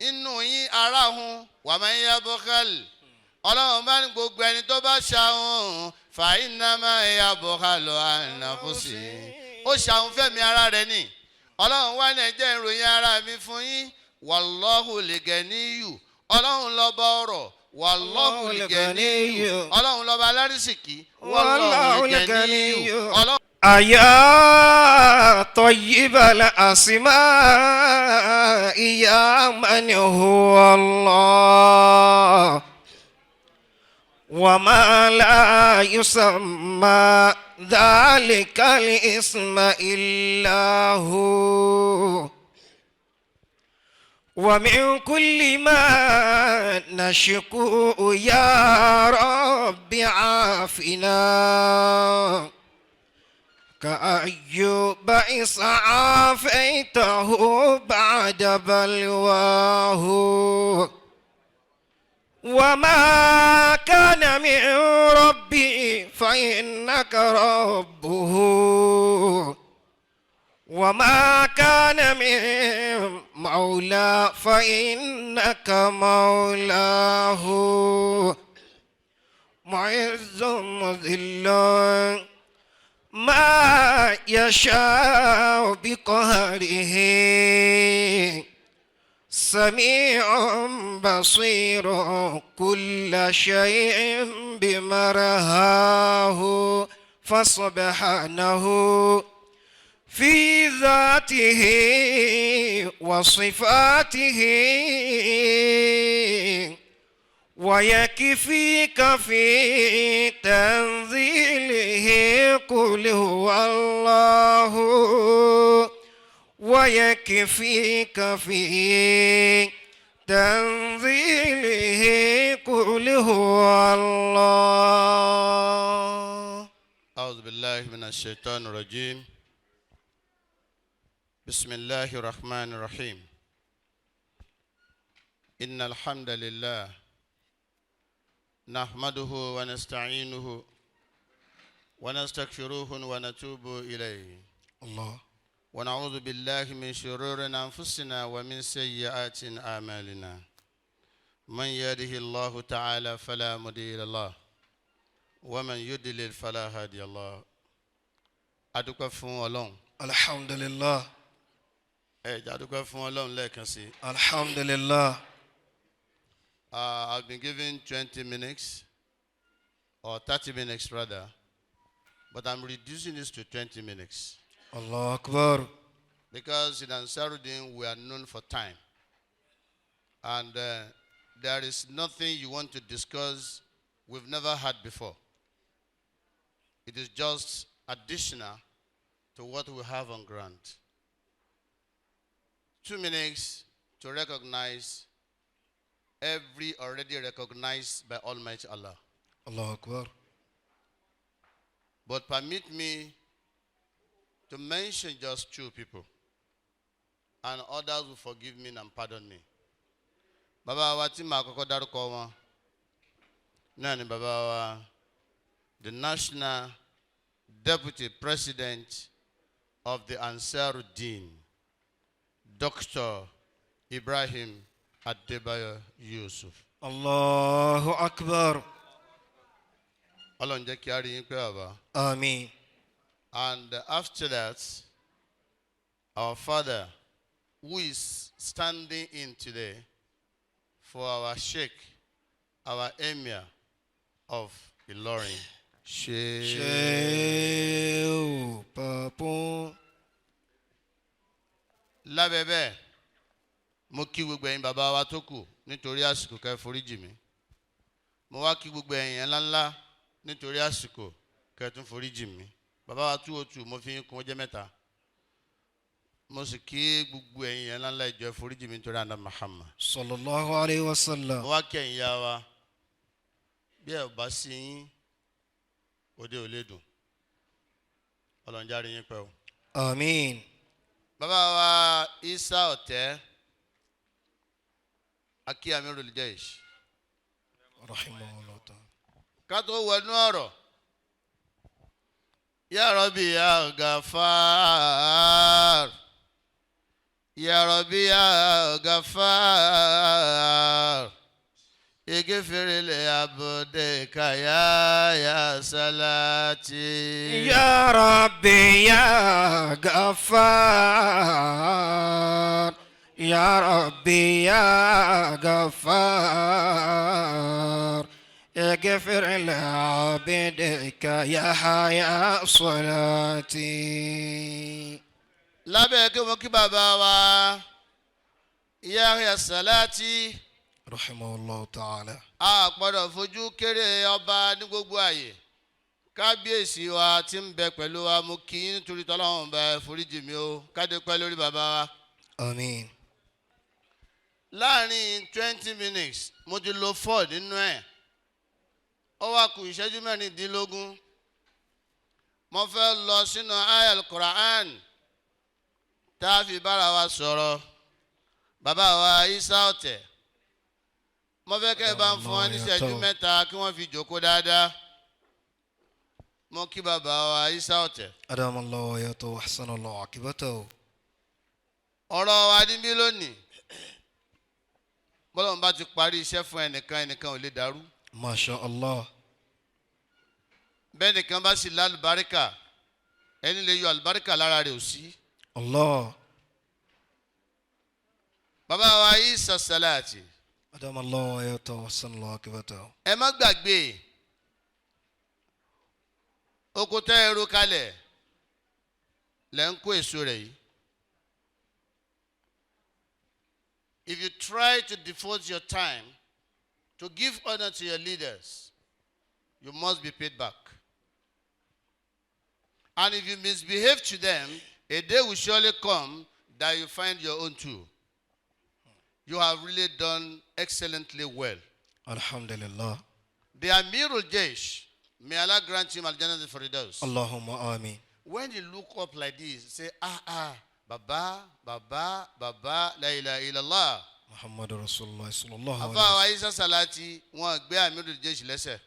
Inú yín aráhùn wa man yabkhal, Ọlọ́run bá ní gbogbo ẹni tó bá ṣàhùn, fa innama yabkhalu an nafsihi, ó ṣàhùn fẹ́mi ara rẹ̀ ni. Ọlọ́run wá ní ẹ̀jẹ̀ ìròyìn ara mi fún yín. Wallahu al-ganiyyu, Ọlọ́run lọ́ba ọ̀rọ̀. Wallahu al-ganiyyu, Ọlọ́run lọ́ba alárísìkí. Wallahu al-ganiyyu, Ọlọ́run. أيا طيب الأسماء، يا من هو الله وما لا يسمى ذلك الاسم إلا هو، ومن كل ما نشكو يا رب عافنا، كأيوب إذ عافيته بعد بلواه، وما كان من ربي فإنك ربه، وما كان من مولى فإنك مولاه، معز مذل ما يشاء بقهره، سميع بصير كل شيء بمرهاه، فسبحانه في ذاته وصفاته، ويكفيك في تنزيله قل هو الله، ويكفيك في تنزيله قل هو الله. أعوذ بالله من الشيطان الرجيم. بسم الله الرحمن الرحيم. إن الحمد لله نحمده ونستعينه ونستغفره ونتوب إليه. الله. ونعوذ بالله من شرور أنفسنا ومن سيئات أعمالنا. من يهده الله تعالى فلا مضل له ومن يضلل فلا هادي له. Adúpẹ́ fún Ọlọ́run. الحمد لله. Ẹ jẹ́ adúpẹ́ fún Ọlọ́run lẹ́ẹ̀kan sí i. الحمد لله. I've been given 20 minutes or 30 minutes rather, but I'm reducing this to 20 minutes الله أكبر. Because in Ansarudin we are known for time. And there is nothing you want to discuss we've never had before. It is just additional to what we have on ground. 2 minutes to recognize every already recognized by Almighty Allah. الله أكبر. But permit me to mention just two people, and others will forgive me and pardon me. Bàbá wa tí màá kọ́kọ́ dárúkọ wọn náà ni bàbá wa, the National Deputy President of the Ansaruddin, Dr. Ibrahim Adebayo Yusuf. الله أكبر. Ọlọ́run jẹ́ kí a rí yín pẹ́, bàbá. آمين. And after that, our father, who is standing in today for our Sheikh, our Emir of Ilorin, Sheikh Ṣéwù Papún. Lábẹ́ bẹ́ẹ̀, mo kí gbogbo ẹ̀yin bàbá wa tó kù nítorí àsìkò, kẹ́ foríjì mi. Mo wá kí gbogbo ẹ̀yin ńláńlá nítorí àsìkò, kẹ́ tún foríjì mi. Bàbá wa tú òtù, mo fi ń kún ọjọ́ mẹ́ta. Mo sì kí gbogbo ẹ̀yin ńláńlá ìjọ, foríjì mi nítorí àná Muhammad. صلى الله عليه وسلم. Mo wá kí ẹ̀yin ya wa. Bí ẹ ò bá sí yín, òde ò lè dùn. Ọlọ́run járe yín pẹ́ o. آمين. Bàbá wa Isa Ọ̀tẹ́ akí Amirul Jaish. رحمه الله تعالى. Ká tó wọnú ọ̀rọ̀, Ya Rabbi ya Gafar. Ya Rabbi ya Ghaffar اغفر لعبدك يا صلاتي يا ربي يا غفار يا ربي يا غفار اغفر لعبدك يا حيا صلاتي. Lábẹ́ kí wọ́n kí bàbá wa Yahya Salati رحمه الله تعالى. A gbọ́dọ̀ fojú kéré ọba ní gbogbo àyè. Kábíyèsí wa tí ń bẹ pẹ̀lú wa, mo kí yín nítorí tọ́lọ́run bá ẹ foríjì mi o, kádé pẹ́ lórí bàbá wa. آمين. Láàrin 20 minutes mo ti lo 4 nínú ẹ̀, ó wá kù ìṣẹ́jú 16. Mo fẹ́ lọ sínú ayal Quran tá a fi bára wa sọ̀rọ̀. Bàbá wa Isa Ọ̀tẹ̀, mo fẹ́ kẹ́ ẹ bá ń fún wọn ní ìṣẹ́jú 3 kí wọ́n fi jókòó dáadáa. Mo kí bàbá wa Isa Ọ̀tẹ̀. أدام الله وآياته وأحسن الله عاقبته. Ọ̀rọ̀ wa níbí lónìí, bọ́lá bá ti parí iṣẹ́ fún ẹnìkan, ẹnìkan ò lè dàrú. ما شاء الله. Bẹ́ẹ̀ nìkan bá sì lálùbáríkà, ẹni lè yọ àlùbáríkà lára rẹ̀ ò sí. الله. Bàbá wa Isa Salati, أدام الله وآياته وأحسن الله عاقبته. Ẹ má gbàgbé oko tẹ́ ẹ ro kalẹ̀ lẹ́ ń kó èso rẹ̀ yìí. If you try to devote your time to give honor to your leaders, you must be paid back. And if you misbehave to them, a day will surely come that you find your own too. You have really done excellently well. الحمد لله. The Amirul Jaish, may Allah grant him Al Jannah al Firdaus. اللهم آمين. When you look up like this, say, "Ah, ah, Baba, Baba, Baba, la ilaha illallah." محمد رسول الله صلى الله عليه Àfáà wa وسلم. Isa Salati, wọn gbé Amirul Jaish lẹ́sẹ̀.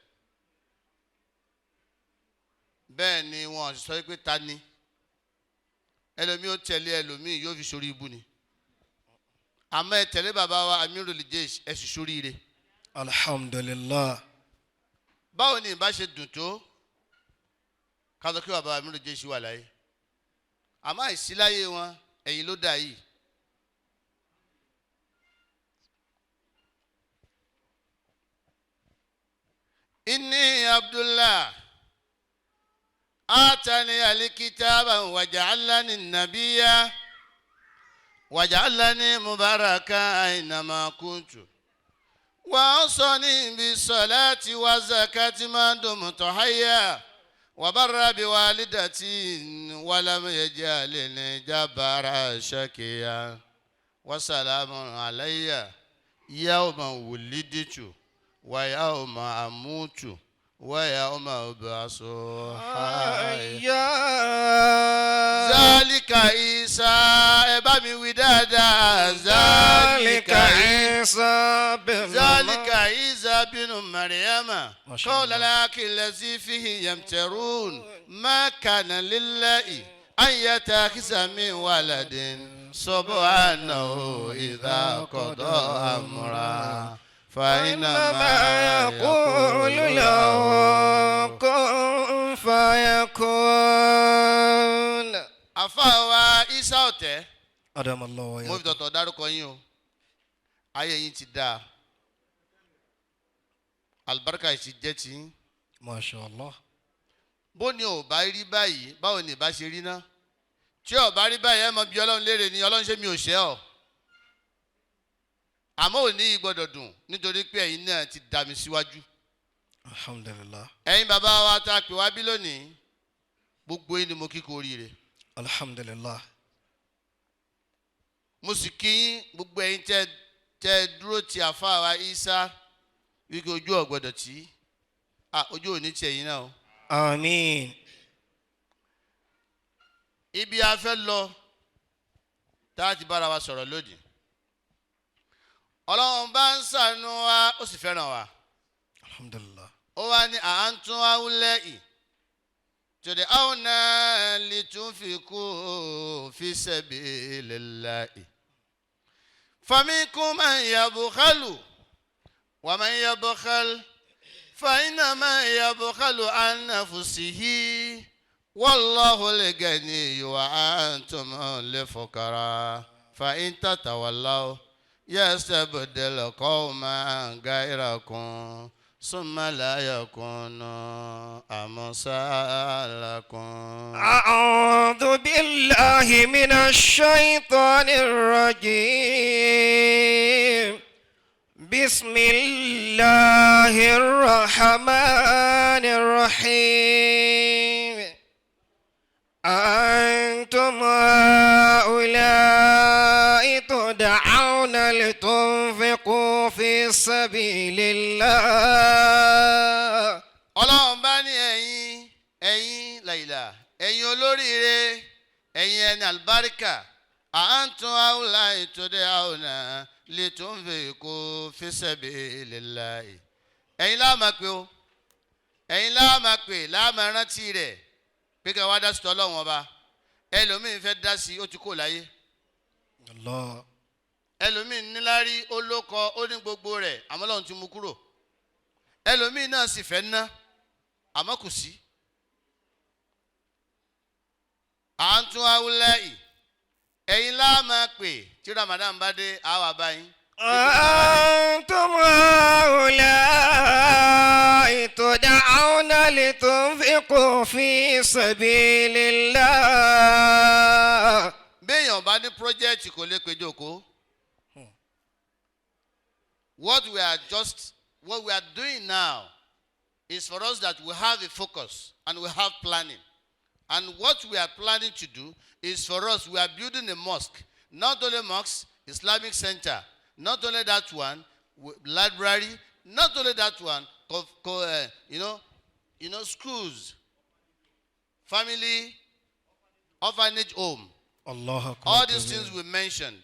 Bẹ́ẹ̀ ni wọn sọ pé ta ni. Ẹlòmíì ó tẹ̀lé ẹlòmíì yóò fi sórí ibu ni. Àmọ́ ẹ tẹ̀lé bàbá wa Amirul Jaish, ẹ sì sórí ire. الحمد لله. Báwo ni ìbá ṣe dùn tó ká sọ kí bàbá Amirul Jaish wà láyé, àmọ́ àìsí láyé wọn, ẹ̀yìn ló dà yìí. Inni Abdullah atani alikitaba waja'alani nabiyya waja'alani mubaraka aynama kuntu. وأوصاني بالصلاة والزكاة ما دمت حيا وبر بوالدتي ولم يجعلني جبارا شقيا وسلام علي يوم ولدت ويوم أموت ويوم أبعث حيا. ذلك عيسى. Ẹ bá mi wí dáadáa. ذلك عيسى بن ذلك عيسى بن مريم. ما شاء قال الله. لك الذي فيه يمترون ما كان لله أن يتخذ من ولد سبحانه إذا قضى أمرا فإنما إنما يقول له كن فيكون. Àfáà wa Isa Ọ̀tẹ̀, أدام الله mo fi وإياكم. tọ̀tọ̀ dárúkọ yín o. Ayé yín ti dáa, àlùbáríkà yìí ti jẹ́ tiyín. ما شاء الله. Bó ni ò bá rí báyìí, báwo ni ìbá ṣe rí ná? Tí ò bá rí báyìí, ẹ mọ bí Ọlọ́run léèrè ni. Ọlọ́run, ṣé mi ò ṣe ọ́? Àmọ́ òní yìí gbọ́dọ̀ dùn nítorí pé ẹ̀yin náà ti dà mí síwájú. الحمد لله. Ẹ̀yin bàbá wa tá a pè wá bí lónìí, gbogbo yín ni mo kí kú oríire. الحمد لله. Mo sì kí yín, gbogbo ẹ̀yin tẹ́ dúró ti àfáà wa Isa wípé ojú ò gbọ́dọ̀ tí à ojú ò ní ti ẹ̀yin náà o. آمين. Ibi a fẹ́ lọ tá a ti bára wa sọ̀rọ̀ lónìí, Ọlọ́run bá ń ṣàánú wa, ó sì fẹ́ràn wa. الحمد لله. Ó wá ní أأنتم هؤلاء تدعون لتنفقوا في سبيل الله. فمنكم من يبخل ومن يبخل فإنما يبخل عن نفسه والله الغني وأنتم الفقراء فإن تتولوا يستبدل قوما غيركم ثم لا يكونوا أمثالكم. أعوذ بالله من الشيطان الرجيم. بسم الله الرحمن الرحيم. أنتم هؤلاء تدعون لتنفقوا في سبيل الله. Ọlọ́run bá ní ẹ̀yin làyìlà, ẹ̀yin olóríire, ẹ̀yin ẹni àlùbáríkà, أنتم هؤلاء تدعون لتنفقوا في سبيل الله. Ẹ̀yin láà máa pè o, ẹ̀yin láà máa pè, láà máa rántí rẹ̀ pé ká wá dá sí tọ́lọ́run ọba. Ẹlòmíín fẹ́ dá sí, ó ti kó láyé. Allah. Ẹlòmíín níláárí, ó lókọ, ó ní gbogbo rẹ̀, àmọ́ Ọlọ́run ti mú kúrò. Ẹlòmíín náà sì fẹ́ ná, àmọ́ kò sí. أنتم هؤلاء, ẹ̀yin láà máa pè tí Ramadan bá dé, àwa bá yín. أنتم هؤلاء تدعون لتنفقوا في سبيل الله. Béèyàn bá ní project, kò lè péjọ kó. What we are doing now is for us that we have a focus and we have planning. And what we are planning to do is for us, we are building a mosque. Not only mosque, Islamic center. Not only that one, library. Not only that one, schools, family, orphanage home. Allah Akbar. All these things we mentioned,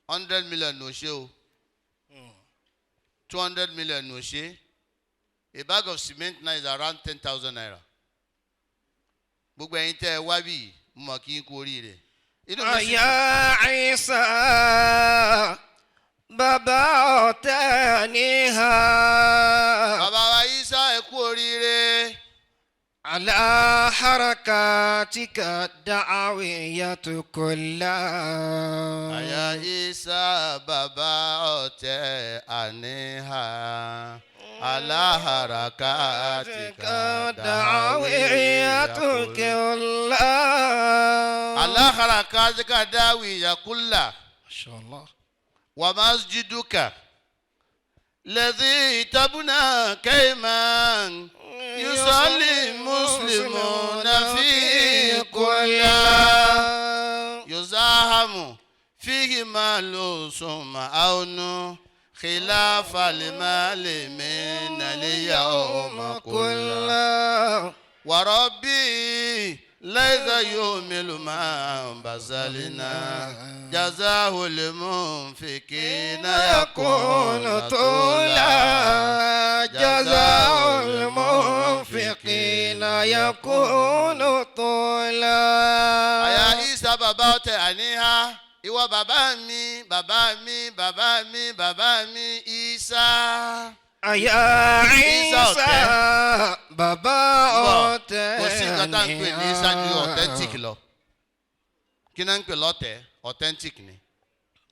100 million no ṣe o. 200 million no ṣe. A bag of cement now is around 10,000 naira. Gbogbo ẹ̀yin tẹ́ ẹ wá bí, mo mọ̀ kí n kú oríire. Inú mi sì يا عيسى bàbá ọ̀tẹ̀ níhà. Bàbá wa Isa, ẹ kú oríire. على حركاتك الدعوية كلها. Àyà Isa bàbá ọ̀tẹ̀ àníhà. على حركاتك الدعوية كلها. على حركاتك الدعوية كلها. ما شاء الله. ومسجدك الذي تبنى كيما يصلي المسلمون فيه كلا يزاحم فيه مال ثم أون خلاف المال من اليوم كله كلها. وربي ليس يهمل ما بذلنا جزاه المنفقين يكون يكون طولا. جزاء المنفقين يكون طولا. Àyà Isa bàbá ọtẹ àníhá, ìwọ bàbá mi, bàbá mi, bàbá mi, bàbá mi Isa. Àyà Isa Isa ọ̀tẹ̀. bàbá Bọ̀, ọ̀tẹ̀. Kò sí nǹkan tá à ń pè ní Isa ju authentic lọ. Kí náà ń pè lọ́tẹ̀? Authentic ni.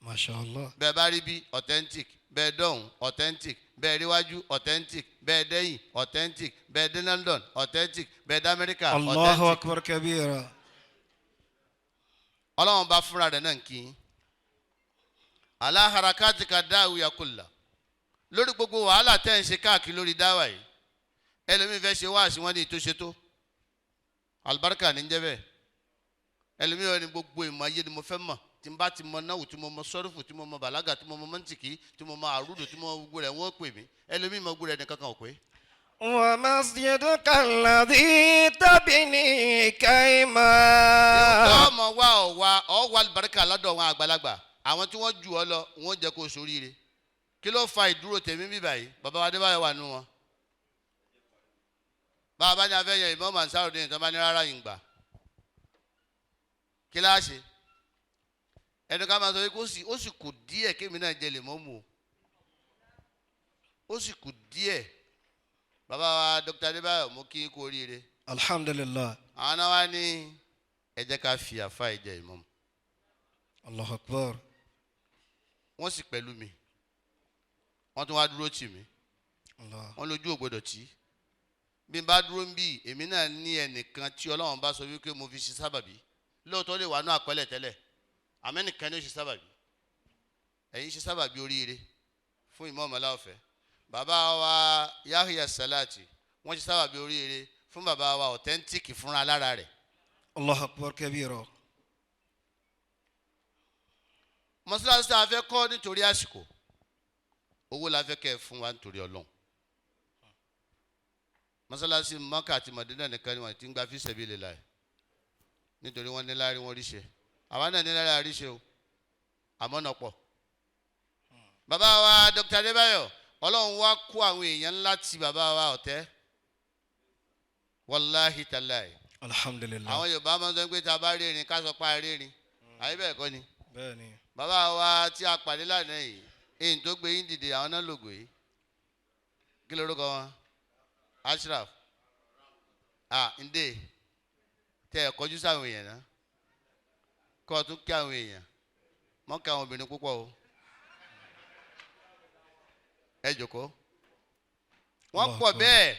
Masha Allah. Bẹ́ẹ̀ bá rí bí, authentic. Bẹ́ẹ̀ dọ̀hún, authentic. Bẹ́ẹ̀ ríwájú, authentic. Bẹ́ẹ̀ dẹ́yìn, authentic. Bẹ́ẹ̀ dé London, authentic. Bẹ́ẹ̀ dé Amẹ́ríkà, الله authentic. أكبر كبيرا. Ọlọ́run bá fúnra rẹ̀ náà kí n على حركاتك الدعوية كلها lórí gbogbo wàhálà tẹ́ ń ṣe káàkiri lórí dáwà yìí. Ẹlòmíín fẹ́ ṣe wáàsí, wọn ní ìtòṣe tó alibarika ní jẹ́ bẹ́ẹ̀. Ẹlòmíín wọn ní gbogbo ìmọ̀ ayé ni mo fẹ́ mọ̀, tí n bá ti mọ náwó, tí mo mọ sọ́rùfù, tí mo mọ bàlágà, tí mo mọ mọ́ntìkì, tí mo mọ àrúdù, tí mo mọ gbogbo rẹ̀, wọ́n pè mí. Ẹlòmíín mọ gbogbo rẹ̀, nìkan kan ò pé. ومسجدك الذي تبني كيما Ọmọ wa ọ̀ wa ọ̀ wà alibarika lọ́dọ̀ àwọn àgbàlagbà, àwọn tí wọ́n jù ọ lọ, wọ́n jẹ́ kó soríire. Kí ló fa ìdúró tèmi bí báyìí? Bàbá wa Adébáyọ̀ wà nù wọn. Bàbá ní afẹ́ yẹn Imam Ansarudeen tó bá ní rárá yìí ń gbà kíláàsì. Ẹnu ká máa sọ pé ó sì kù díẹ̀ kémi náà jẹ lèmọ́mù o, ó sì kù díẹ̀. Bàbá wa Dr. Adébáyọ̀, mú kí n kú oríire. Alhamdulillah. Àwọn náà wá ní ẹ jẹ́ ká fi àfa ìjẹ ìmọ̀mù. Allahu akbar. Wọ́n sì pẹ̀lú mi, wọ́n tún wá dúró tì mí. Allah. Wọ́n lójú ò gbọ́dọ̀ tì bí n bá dúró ń bì. Èmi náà ní ẹnìkan tí Ọlọ́run bá sọ wípé mo fi ṣe sábàbí. Lóòótọ́ lè wà ní àkọọ́lẹ̀ tẹ́lẹ̀, àmọ́ ẹnìkan ní ó ṣe sábàbí. Ẹ̀yin ṣe sábàbí oríire fún Ìmáàmù Aláọ̀fẹ́. Bàbá wa Yahya Salati, wọ́n ṣe sábàbí oríire fún bàbá wa authentic fúnra lára rẹ̀. Allahu akbar kabira. Mọ́sálásí tá a fẹ́ kọ́, nítorí àsìkò, owó la fẹ́ kẹ́ ẹ fún wa nítorí Ọlọ́run. Mọ́sálásí Mọ́kà àti Mọ̀dínà nìkan ni wọ́n ti ń gba fi sabilillah, nítorí wọ́n ní láárí, wọ́n rí ṣe. Àwa náà ní láárí, àrí ṣe o, àmọ́ náà pọ̀. Bàbá wa Dr. Adébáyọ̀, Ọlọ́run wá kó àwọn èèyàn ńlá ti bàbá wa ọ̀tẹ́, wàláhì tàláì. Alhamdulillah. Àwọn Yorùbá máa ń sọ pé tá a bá rí erin, ká sọ pé a rí erin, àyè bẹ́ẹ̀ kọ́ ni? Bẹ́ẹ̀ni. Bàbá wa tí a pàdé lánàá yìí, èyí tó gbé yín dìde, àwọn náà lògò yìí. Kí lorúkọ wọn? Ashraf. Ah, ǹdè tẹ ẹ kọjú sáwọn èèyàn náà, kọ́ ọ tún kí àwọn èèyàn mọ́, kí àwọn obìnrin púpọ̀ o. Ẹ jòkó. Wọ́n Allahu pọ̀ Akbar. bẹ́ẹ̀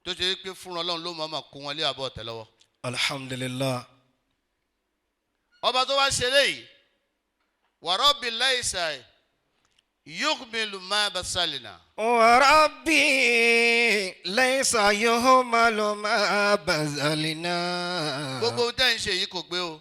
tó ṣe pé fúnra Ọlọ́run ló mọ̀ ọ́n kó wọn lé àbọ̀ ọ̀tẹ̀ lọ́wọ́. Alhamdulillah. Ọba tó wá ṣe léyìí, wàrọ́bì láìsà yókùnmílù má basalina. وربي ليس يهمل ما بذلنا. Gbogbo ohun tẹ́ ń ṣe yìí kò gbé o.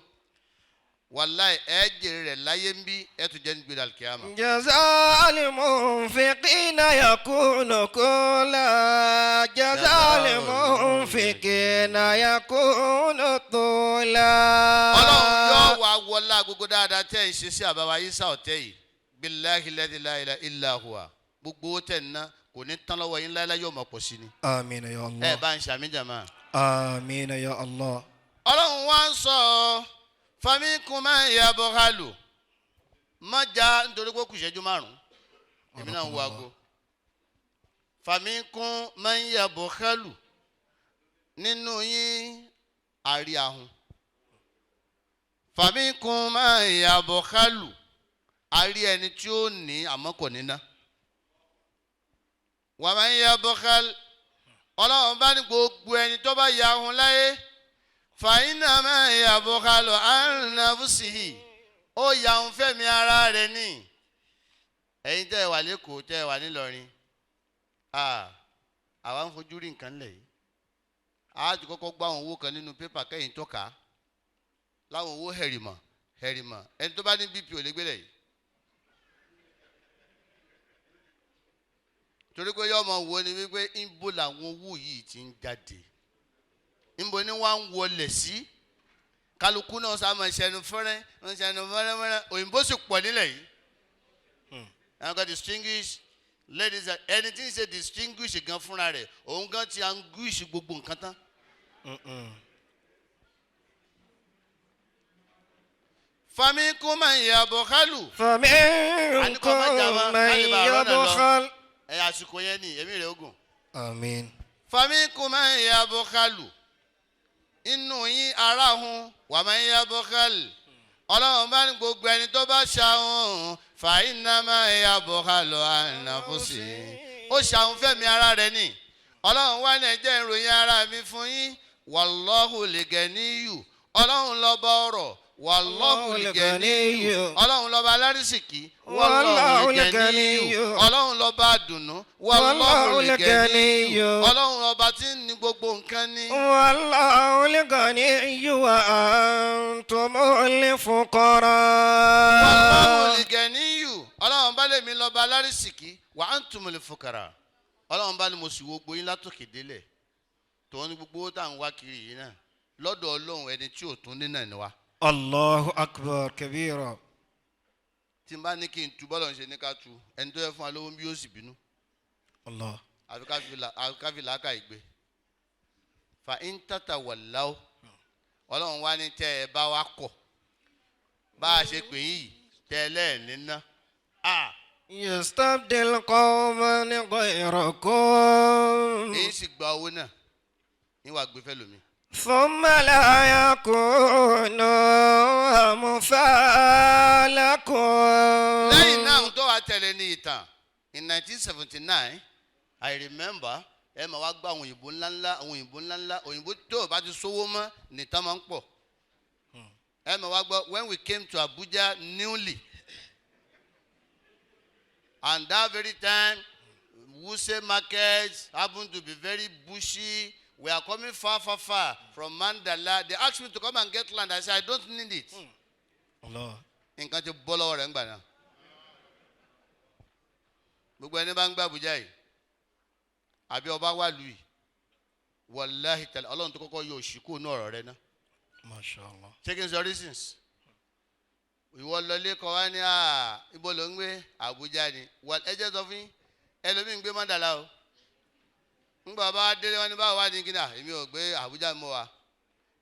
Wàláì, ẹ jèrè rẹ̀ láyé ń bí, ẹ tún jẹ́ nígbèrè àlùkìyàmà. جزاء المنفقين يكون كلا، جزاء المنفقين يكون طولا. Ọlọ́run yóò wá wọlá gbogbo dáadáa tẹ́ ń ṣe sí àbáwá Isa ọ̀tẹ́ yìí, billahi alladhi la ilaha illa huwa, gbogbo owó tẹ̀ ń ná kò ní tán lọ́wọ́ yín láéláé, yóò máa pọ̀ sí ni. آمين يا Ẹ الله. bá ń ṣàmì jàmá. آمين يا الله. Ọlọ́run wá ń sọ faminkum man yabkhalu. Má já, nítorí pé kù ìṣẹ́jú 5, èmi náà ń wo aago. Faminkum man yabkhalu, nínú yín àrí ahun. Faminkum man yabkhalu, àrí ẹni tí ó ní àmọ́ kò ní ná. Wa man yabkhal, Ọlọ́run bá ní gbogbo ẹni tó bá ya ahun láyé, fa'innama yabkhalu an nafsihi, ó ya ahun fẹ́mi ara rẹ̀ ní. Ẹ̀yin tẹ́ ẹ wà lẹ́kọ̀ọ́, tẹ́ ẹ wà nílọrin, àwa ń fojú rí nǹkan lẹ̀ yìí. A ti kọ́kọ́ gbọ́ àwọn owó kan nínú pépà kẹ́yìn tọ́ka láwọn owó hẹ̀rìmọ̀ hẹ̀rìmọ̀. Ẹni tó bá ní BP ò lè gbélé yìí, torí pé yọmọ wo ni wípé ńbo làwọn owó yìí ti ń jáde, ńbo ni wọ́n ń wọlé sí. Kálukú náà sá máa ṣẹnu fẹ́rẹ́, ń ṣẹnu fẹ́rẹ́fẹ́rẹ́. Òyìnbó sì pọ̀ nílẹ̀ yìí. Àwọn kan distinguish ladies, ẹni tí ń ṣe distinguish gan fúnra rẹ̀, òun gan ti anguish gbogbo nǹkan tán. Faminkum man yabkhalu. فمنكم من يبخل. Ẹ àsìkò yẹn ni èmi rẹ̀ ogun. آمين. Faminkum man yabkhalu, inú yín ara hun. Wa man yabkhal, Ọlọ́run bá ní gbogbo ẹni tó bá ṣàhùn, fa innama yabkhalu an nafsihi, ó ṣàhùn fẹ́mi ara rẹ̀ ni. Ọlọ́run wá ní ẹjẹ́ ìròyìn ara mi fún yín. Wallahu al-ganiyyu, Ọlọ́run lọ́ba ọrọ̀. Wallahu al-ganiyyu, Ọlọ́run lọ́ba alárísìkí. Wallahu al-ganiyyu, Ọlọ́run lọ́ba àdùnnú. Wallahu al-ganiyyu, Ọlọ́run lọ́ba tí ń ní gbogbo nǹkan ní. والله الغني وأنتم الفقراء. Wallahu al-ganiyyu, Ọlọ́run bá lèmi lọ́ba alárísìkí. Wa antumul fuqara, Ọlọ́run bá ní mo sì wo gbóyin látòkè délẹ̀ tòun ní gbogbo tá à ń wá kiri yìí náà lọ́dọ̀ Ọlọ́run, ẹni tí ò tún ní náà ni wa. الله أكبر كبيرا. Tí n bá ní kí n tu bọ́lọ̀ ń ṣe ní ká tu, ẹni tó yẹ fún wa lówó ń bí yóò sì bínú. الله. Àfi ká fi làákà ìgbé fa ń tàtà wàláwó. Ọlọ́run wá ní tẹ́ ẹ bá wa kọ̀. Bá a ṣe pè yín yìí tẹ́lẹ̀ níná. يستبدل قوما غيركم. Èyí sì gba owó náà ní wàá gbé fẹ́ lómi. ثم لا يكونوا أمثالكم. Lẹ́yìn náà, ohun tó wàá tẹ̀lé ní ìtàn. In 1979, I remember, ẹ máa wá gbọ́ àwọn òyìnbó ńláńlá, àwọn òyìnbó ńláńlá, òyìnbó tó o bá ti sówó mọ́ nìtàn máa ń pọ̀. Ẹ máa wá gbọ́, when we came to Abuja newly, and that very time Wuse Market happened to be very bushy. We are coming far, far, far from Mandala. They asked me to come and get land. I said, "I don't need it." Allah. Nǹkan ti bọ́ lọ́wọ́ rẹ̀ ńgbà náà. Gbogbo ẹni bá ń gbé Àbújá yìí àbí ọba wà lù yìí, wàláhì tàlẹ́, Ọlọ́run tó kọ́kọ́ yọ òṣì kúrò ní ọ̀rọ̀ rẹ náà. Masha Allah. Ṣé kí n sọ reasons? Ìwọ lọlé kọ wá ní à ibo ló ń gbé? Àbújá ni. Ẹ jẹ́ sọ fún yín, ẹlòmíín gbé Mandala o. Ńgbà bá délé wọn ní báwo wá ní kí náà, èmi ò gbé Àbújá mọ́ wa.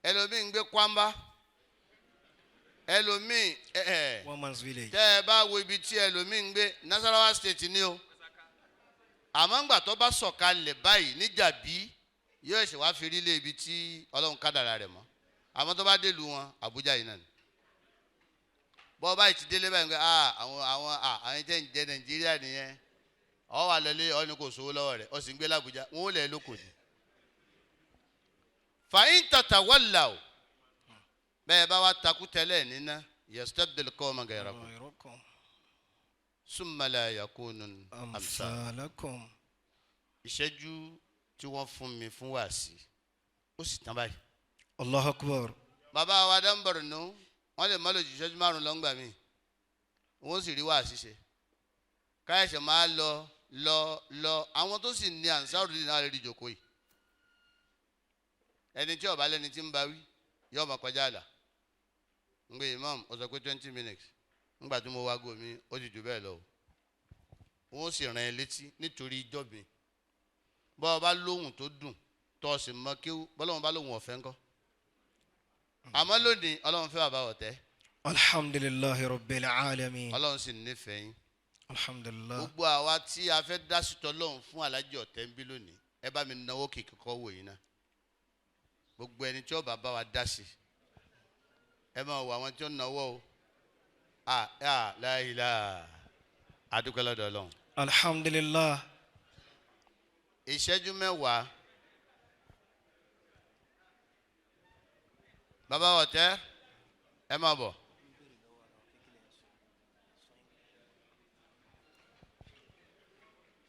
Ẹlòmíín gbé Kwamba, ẹlòmíín ẹ ẹ One man's village. Tẹ́ ẹ bá wo ibi tí ẹlòmíín ń gbé, Nasarawa State ni o. Àmọ́ ńgbà tó bá sọ̀kalẹ̀ báyìí níjàbí, yóò ṣe wá fi rí lé ibi tí Ọlọ́run kádàrà rẹ̀ mọ́. Àmọ́ tó bá délùú wọn, Àbújá yìí náà ni. Bọ́ báyìí ti délé báyìí ń gbé, àwọn àwọn tẹ́ ń jẹ Nàìjíríà nìyẹn. Ọ wà lọlé, ọ ní kò sówó lọ́wọ́ rẹ̀, ọ sì ń gbé l'Àbújá, wọn ò lẹ̀ lóko ni. فإن تتولوا, bẹ́ẹ̀ bá wa takú tẹ́lẹ̀ níná, يستبدل قوما غيركم غيركم. ثم لا يكونوا أمثال أمثالكم. Ìṣẹ́jú tí wọ́n fún mi fún wàásì, ó sì tán báyìí. الله أكبر. Bàbá wa dáńbọ̀rọ̀ nù, wọ́n lè má lò ju ìṣẹ́jú 5 lọ́ngbà mi, wọ́n sì rí wàásì ṣe. Káyọ̀ṣẹ̀ máa lọ lọ lọ. Àwọn tó sì ní ànsárù náà lè rí ìjókòó yìí. Ẹni tí ó bá lẹ́ni tí ń bá wí yóò máa kọjá àlà. Ń gbé imam, ó sọ pé 20 minutes. Ńgbà tí mo wá go mi, ó ti jù bẹ́ẹ̀ lọ o. Wọ́n sì rán ẹ létí nítorí ijọ́ mi. Bọ́ ọ bá lóhùn tó dùn tó o sì mọ kéwú, bọ́lọ́hùn bá lóhùn ọ̀fẹ́ ńkọ́? Àmọ́ lónìí, Ọlọ́run fẹ́ bàbá ọ̀tẹ́. الحمد لله رب العالمين. Ọlọ́run sì nífẹ̀ẹ́ yín. الحمد لله. Gbogbo àwa tí a fẹ́ dá sí tọ́lọ́run fún Alájì Ọ̀tẹ́ ń bí lónìí, ẹ bá mi náwó kìkì kọ́ wò yín náà. Gbogbo ẹni tí ó bá bá wa dá sí, ẹ máa wọ àwọn tí ó náwó o. À à láìla, adúpẹ́ lọ́dọ̀ Ọlọ́run. الحمد لله. Ìṣẹ́jú 10. Bàbá Ọ̀tẹ́, ẹ máa bọ̀.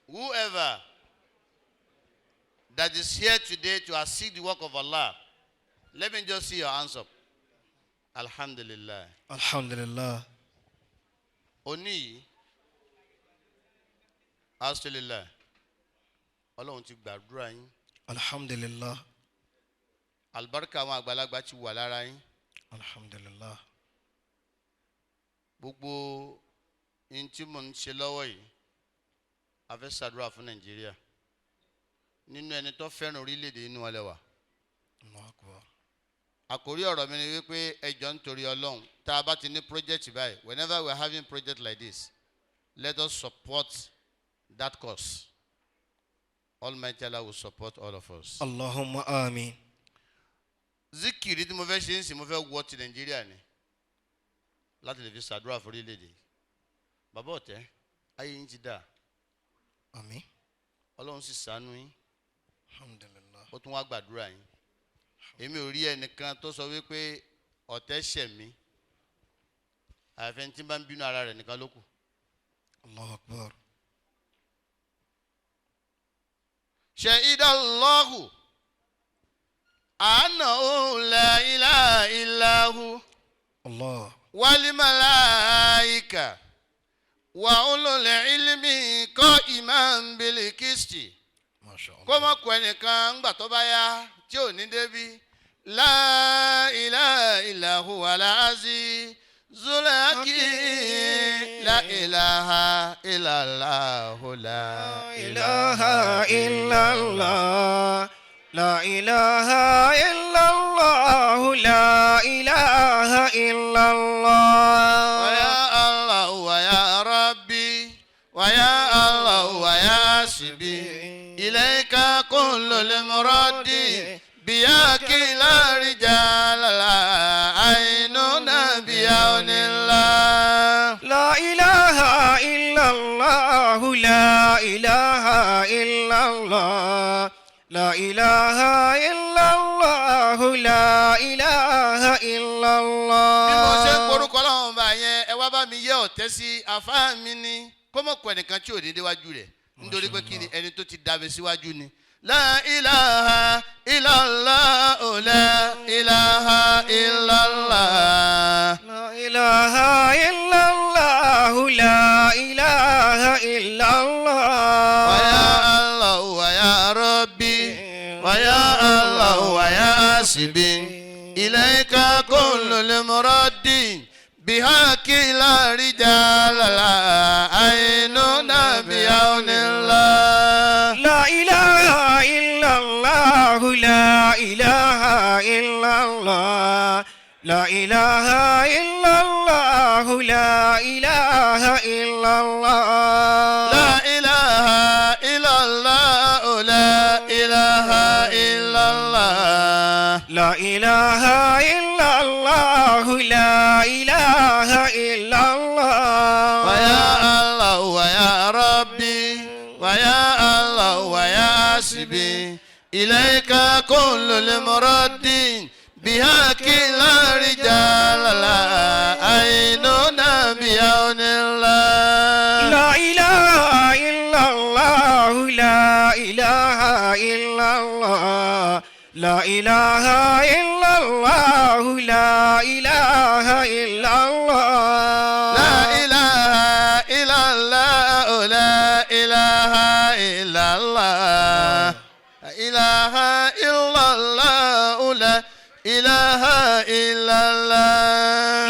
Whoever that is here today to assist the work of Allah, let me just see your hands up. Alhamdulillah. الحمد لله. Òní yìí, alhamdulillah, Ọlọ́run ti gbàdúrà yín. الحمد لله. Àlùbáríkà àwọn àgbàlagbà ti wà lára yín. الحمد لله. Gbogbo ohun tí mò ń ṣe lọ́wọ́ yìí, a fẹ́ ṣàdúrà fún Nàìjíríà. Nínú ẹni tó fẹ́ràn orílẹ̀-èdè inú ọlẹ́wà. الله أكبر. Àkórí ọ̀rọ̀ mi ni wípé ẹ jọ̀ọ́, nítorí Ọlọ́run, tá a bá ti ní project báyìí, whenever we are having project like this, let us support that cause. Almighty Allah will support all of us. اللهم آمين. Zikiri tí mo fẹ́ ṣe ń sìn, mo fẹ́ wọ ti Nàìjíríà ni láti lè fi ṣàdúrà fún orílẹ̀-èdè. Bàbá Ọ̀tẹ́, ayé yín ti dà. آمين. Ọlọ́run sì ṣàánú yín. الحمد لله. Ó tún wá gbàdúrà yín. Èmi ò rí ẹnìkan tó sọ wípé Ọ̀tẹ́ ṣẹ̀ mí. Àyàfẹ́ tí ń bá ń bínú ara rẹ̀ nìkan ló kù. الله أكبر. شهد الله أنه لا إله إلا هو الله. والملائكة وأولو العلم قائما بالقسط. ما شاء Kó الله. mọ̀ kó ẹnìkan ńgbà tó bá yá tí ò ní débi. لا إله إلا هو العزيز الحكيم. لا إله إلا الله، لا إله إلا الله، لا إله إلا الله، لا إله إلا الله. حسبي إليك كل المراد بياك لا رجال لا عيننا بعون الله. لا إله إلا الله لا إله إلا الله لا إله إلا الله لا إله إلا الله. Bí mo ṣe ń porúkọ Ọlọ́run bá yẹn, ẹ wá bá mi yẹ ọ̀tẹ́ sí àfáà mi ní kó mọ̀ kọ ẹnìkan tí ò ní déwájú rẹ̀, nítorí pé kí ni ẹni tó ti dàbí síwájú ni. La ilaha illallah, la ilaha illallah. La ilaha illallah, la ilaha illallah. Wa ya Allah wa ya Rabbi wa ya Allah wa ya Asibi ilayka kullul muradi bihaqi la rijala la aynuna bi'aunillah. La ilaha illallah, la ilaha illallah, la ilaha illallah, la ilaha illallah. La ilaha illallah, la ilaha illallah. La ilaha illallah, la ilaha illallah. Wa ya Allah wa ya Rabbi wa ya Allah wa ya Asibi ilayka kullul muradi bihaqi la rijala la aynuna bi'aunillah. La ilaha illallah, la ilaha illallah, la ilaha illallah, la ilaha illallah. La ilaha illallah, la ilaha illallah, la ilaha illallah, la ilaha illallah.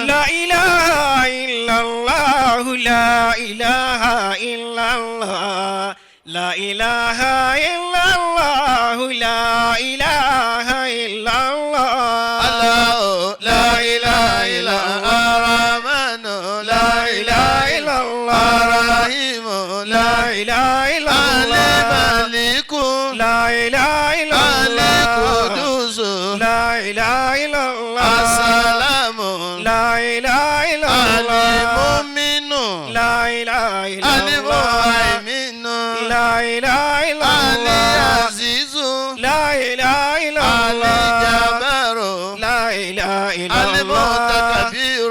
La ilaha illallah, la ilaha illallah, la ilaha illallah, la ilaha illallah. Allah, la ilaha illallah, Rahman, la ilaha illallah, Rahim, la ilaha illallah, Al-Malik, la ilaha illallah, Al-Qudus, la ilaha illallah, As-Salam, la ilaha illallah, Al-Mu'min, la ilaha illallah, Al-Muhaymin, la ilaha illallah, Al-Aziz, la ilaha illallah, Al-Jabbar, la ilaha illallah, Al-Mutakabbir.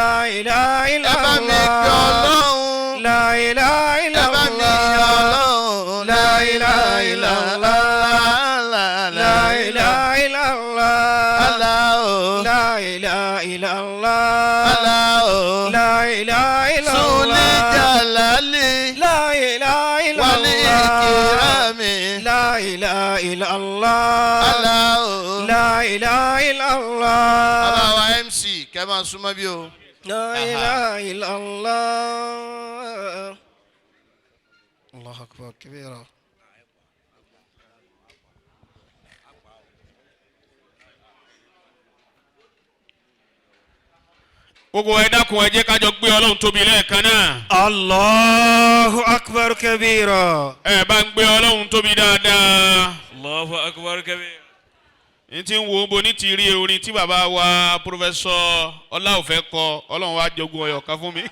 La ilaha Ẹ bá mi pè illallah, Ọlọ́run. la ilaha Ẹ bá mi yìn illallah, Ọlọ́run. la ilaha illallah, la ilaha illallah, Allah, la ilaha illallah, Allah, la ilaha Suli illallah, jalali la ilaha wal illallah, ikrami. la ilaha illallah, Allah. la ilaha illallah. Bàbá wa MC kẹ́ máa súnmọ́ bí o. La ilaha illallah. Allahu akbar kabira. Gbogbo ẹ dákun, ẹ jẹ́ ká jọ gbé Ọlọ́run tóbi lẹ́ẹ̀kan náà. Allahu akbar kabira. Ẹ bá ń gbé Ọlọ́run tóbi dáadáa. Allahu akbar kabir. Ní ti ń wo bo ní ti rí orin tí bàbá wa Professor Ọláòfẹ́ kọ, Ọlọ́run wá jogún ọyọ̀ kan fún mi.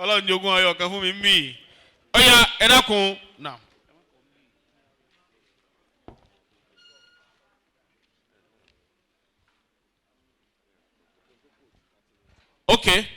Ọlọ́run jogún ọyọ̀ kan fún mi mí. Ọ̀ya ẹ dákun. Now. Okay.